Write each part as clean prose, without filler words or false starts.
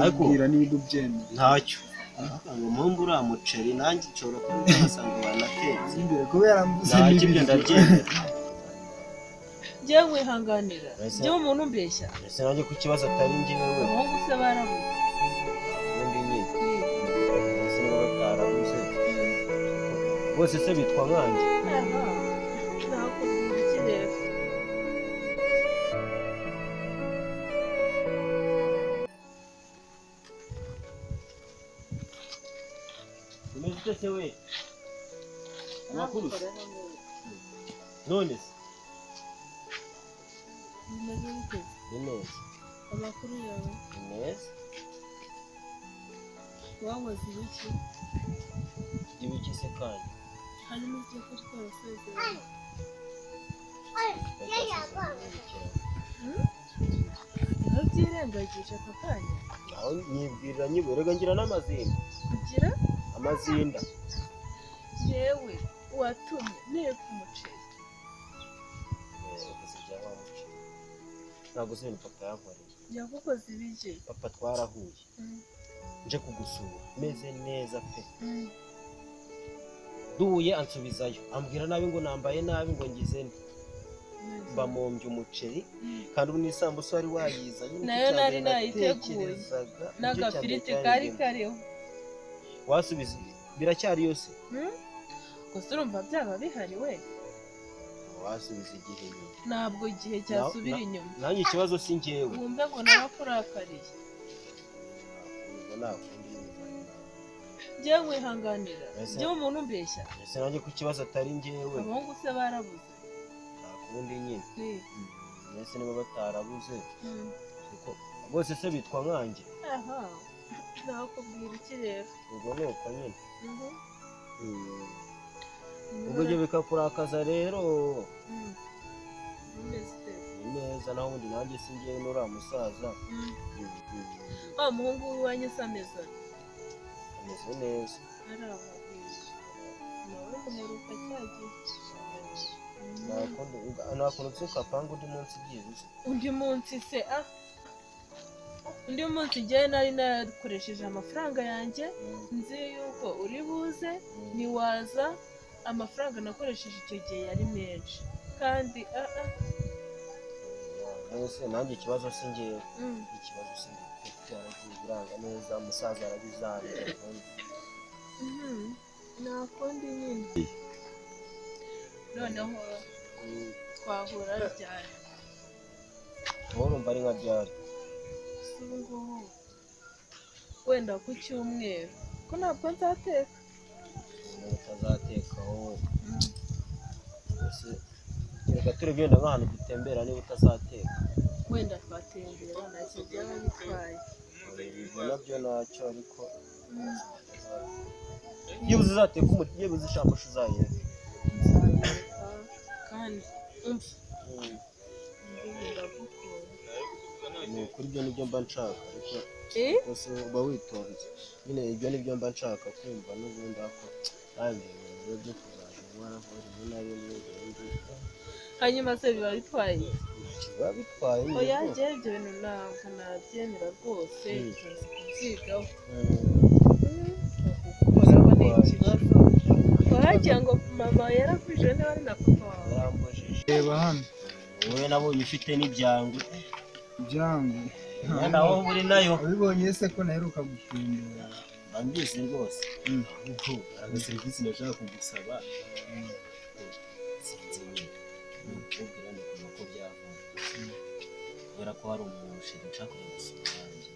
Ariko Mbwira niba ubyemera. Ntacyo ngo mpamvu uriya muceri nanjye nshobora kuba nahasanga banatetse. Imbere kubera mvuze Ntacyo, ibyo n'ibiryo. ndabyemera. Njyewe nkwihanganira? Ese- Njyewe umuntu umbeshya? Ese nanjye ku kibazo atari njyewe. Abahungu se barabuze? Ubundi nyine ese niba batarabuze bose se bitwa nkanjye? Aha, nakubwira iki rero? Umeze ute se we? Amakuru se? None se? Bimeze bite? Ni neza. Amakuru yawe? Ni meza. Wakoze ibiki? Ibiki se kandi? Hanyuma icyo ko twarasezeranye? Urabyirengagije aka kanya? Aho nyibwirira nyibwira ngira n'amazinda. Kugira? Amazinda. Yewe, watumye nteka umuceri. Uvuze ibya wa muceri, ntabwo uzi ibintu papa yankoreye. Yagukoze ibiki? Papa twarahuye, nje kugusura meze neza pe. Duhuye ansubizayo, ambwira nabi ngo nambaye nabi, ngo ngize nte, mbamombye umuceri kandi ubu n'isambusa wari wayizanye. Nicyo Nayo cya nari mbere nayiteguye. natekerezaga, nicyo cya mbere N'agafiriti cyari kari ndimo. kariho. Wasubiza biracyari yose. Gusa urumva byaba bihari we? Wasubiza igihe inyuma. Ntabwo igihe cyasubira inyuma. Nanjye ikibazo si njyewe. Wumve ngo narakurakariye. Ubwo nakundi nyine. Njyewe nkwihanganira? Ese- Njyewe umuntu umbeshya? Ese nanjye ku kibazo atari njyewe. Abahungu se barabuze? Nta kundi nyine. Ese niba batarabuze kuko bose se bitwa nkanjye? Aha, nakubwira iki rero? Ubwo ni uko nyine. Ubwo ibyo bikakurakaza rero. Umeze ute? Ni neza, naho ubundi nanjye si njyewe n'uriya musaza. Wa muhungu w'iwanyu se ameze ate? Ameze neza. Ari aho nawe muheruka cya gihe. Nta kuntu tukapanga undi munsi byibuze? Undi munsi se? Ah, undi munsi njyewe nari nakoresheje amafaranga yanjye, nzi yuko uri buze, ntiwaza. Amafaranga nakoresheje icyo gihe yari menshi kandi ah ah. Ese nanjye ikibazo si njyewe. Ikibazo si njyewe kuko byaragiye biranga neza, umusaza arabizanga. Nta kundi nyine. Noneho twahura ryari? Wowe urumva ari nka ryari? Si ubu ngubu, wenda ku cyumweru, ko ntabwo nzateka. Niba utazateka wowe, ese reka turebye wenda nk'ahantu dutembera niba utazateka. Wenda twatembera, ntacyo byaba bitwaye. Ibyo nabyo ntacyo, ariko byibuze uzateka umuti, byibuze ishakoshi uzayireke. Nzayireka kandi umva, ndagukunda. Ni ukuri, ibyo nibyo mba nshaka, ariko Eh? rwose uba witonze nyine, ibyo nibyo mba nshaka kumva n'ubundi, ariko nanjye ibintu byo kuzajya nkoraho rimwe na rimwe ubundi. Hanyuma se biba bitwaye iki? Ntacyo biba bitwaye nyine Oya. rwose. Njyewe ibyo bintu ntabwo nabyemera rwose. Turaza kubyigaho. Kugukoraho ni ikibazo, wagira ngo mama yarakuje niba ari na papa wawe. Yarambujije. Reba hano. Wowe nabonye ufite n'ibyangwe. Ibyango? Naho uri nayo. Wabibonye se ko naheruka gutembera? Mbizi rwose. Ahubwo hari serivisi nashaka kugusaba. Sinzi nyine nukubwira ni ukuntu ko byavamo, kubera ko hari umuntu ushinzwe nshaka kujya gusura yanjye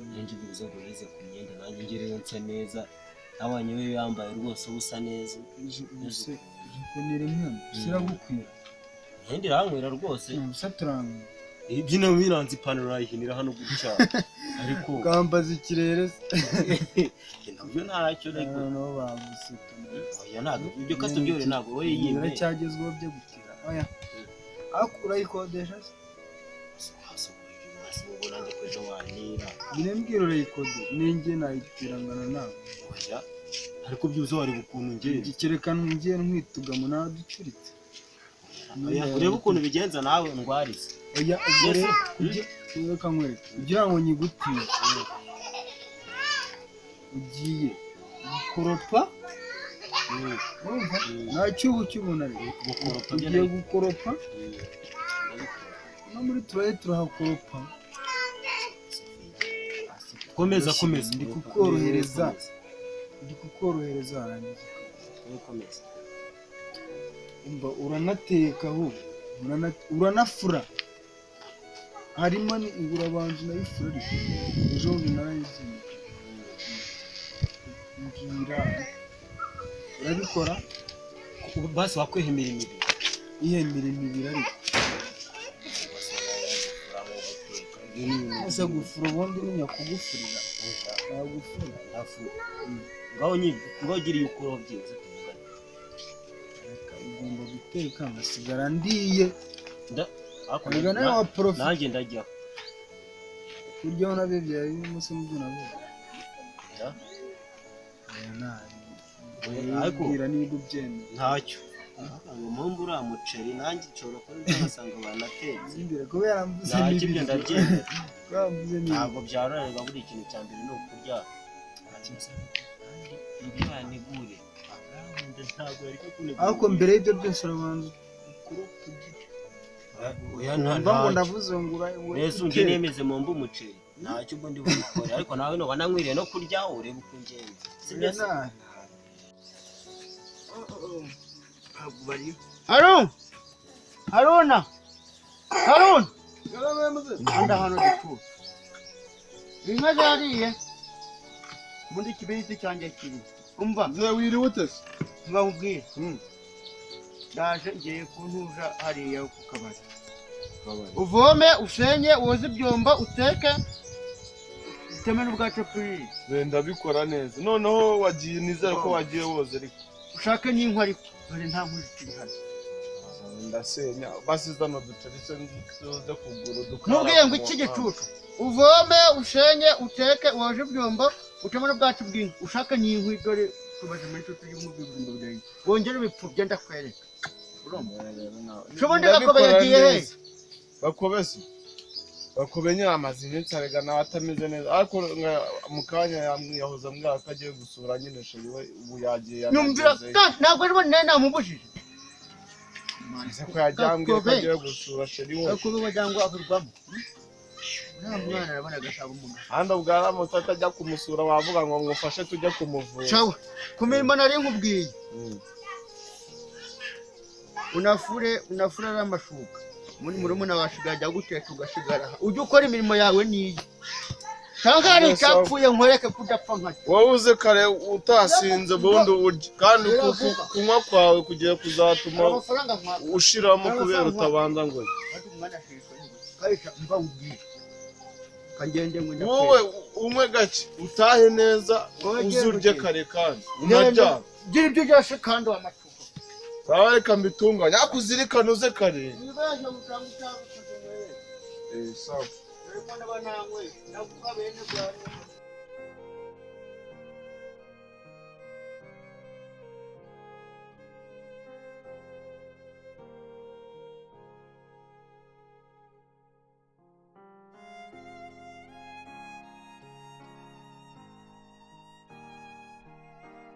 nanjye byibuze ngo yize ku myenda, nanjye ngereyo nsa neza. Nabonye we yambaye rwose uba usa neza. Ubuse ijipo ni rimwe gusa iragukwira? Imyenda irankwira rwose. Ubusa turangwa. Ibyino biranze, ipantaro urayihinira hano gutya, ariko Ukambaza ikirere se? Nabyo ntacyo ariko. Noneho baguseka. Oya, ntabwo ibyo katubyore, ntabwo wowe yiyemeye. Biracyagezweho byo gutira, oya, ariko urayikodesha se? Hasi ubu nanjye ko ejo wanira. Nyine mbwira, urayikodesha ninjye nayitira ngana nawe? Oya, ariko byibuze wareba ukuntu ngenda. Kereka ngiye ntwitugamo nawe ducuritse. Urebe ukuntu bigenza nawe ndwarize. Oya ubwo rero reka nkwereke kugira ngo nyigutire ugiye gukoropa nta cyubu cy'ubunani ugiye gukoropa no muri turaye turahakoropa. Komeza komeza ndi kukorohereza ndi kukorohereza warangiza komeza. Umva uranateka ahubwo uranafura harimo ni urabanza unayifura ariko ejo bundi narayizinye mbwira urabikora basi wakwiha imirimo ibiri iyihe mirimo ibiri ariko ese gufura ubundi ni nyakugufurira nagufura ndafura ngaho nyine ngaho ugiriye ukuraho byibuze tuvugane. Ugomba guteka ngasigara ndiye Ariko nawe wa profi nanjye ndajya kuryaho nabyo byari umunsi mubyo navuga Ariko mbwira niba ubyemera ntacyo ngo mpamvu uriya muceri nanjye nshobora kuba ngasanga banatetse mbwira kubera mvuze ntacyo ibyo ndabyemera kubera mvuze n'ibiryo ntabwo byarorerwa buri ikintu cya mbere ni ukurya ibyo yanegure ntabwo yari kunegura ariko mbere y'ibyo byose urabanza ukoropa oya mva ngo ntacyo ndavuze ngo mbese unjye nemeze mu mbu umuceri ntacyo ubwo ndi bubikore ariko nawe nuba nanywiriye no kurya urebe uko ungenza sibyo se Haruna! Haruna! Haruna! Anda hano gituza. Inka zariye. Ubundi ikibiriti cyanjye kiri. Umva. Nze wiriwe ute se? Mbakubwire. Ndaje ngiye kuntuja hariya ku kabari. Uvome, usenye, woze ibyombo, uteke. Uteme n'ubwacu kuri. Nze ndabikora neza. Noneho wagiye nizere ko wagiye woze ariko. Ushake n'inkwi ariko. Dore nta nkwi zikiri hano. Ndasenya basize duceri se nzo kugura dukara. Nubwiye ngo iki gicucu. Uvome, ushenye, uteke, woje ibyombo, uteme n'ubwacu bw'inka. Ushake n'inkwi dore tubaje muri cyo turi mu bibumba byawe. Wongere ubipfubye ndakwereka. Urumva? Shubundi Gakobe yagiye he? Gakobe se? Gakobe nyine amaze iminsi arega nawe atameze neza ariko mu kanya yahoze ambwira ko agiye gusura nyine sheri we ubu yagiye Nyumvira yanagezeyo. ntabwo ari nari namubujije. Ese ko yagiye ambwira ko agiye gusura sheri we. Gakobe wagira ngo avurwamo. Uriya mwana arabona agasaba umuntu. Kandi ubwo aramutse atajya kumusura wavuga ngo ngufashe tujye kumuvura. Cawa ku mirimo nari nkubwiye. Unafure unafure ari amashuka. Muri murumuna washigaye ajya guteka ugasigara aha. Ujye ukora imirimo yawe niyi. Cyangwa hari icyapfuye nkwereke ko udapfa nka cyo. Wowe uze kare utasinze ubundi urye kandi kunywa kwawe kugiye kuzatuma ushiramo kubera utabanza ngo wowe unywe gake utahe neza uzurye kare kandi unaryame. Gira ibyo uryoshe kandi w'amacupa. Sawa reka mbitunganye ariko uzirikane uze kare. Sawa.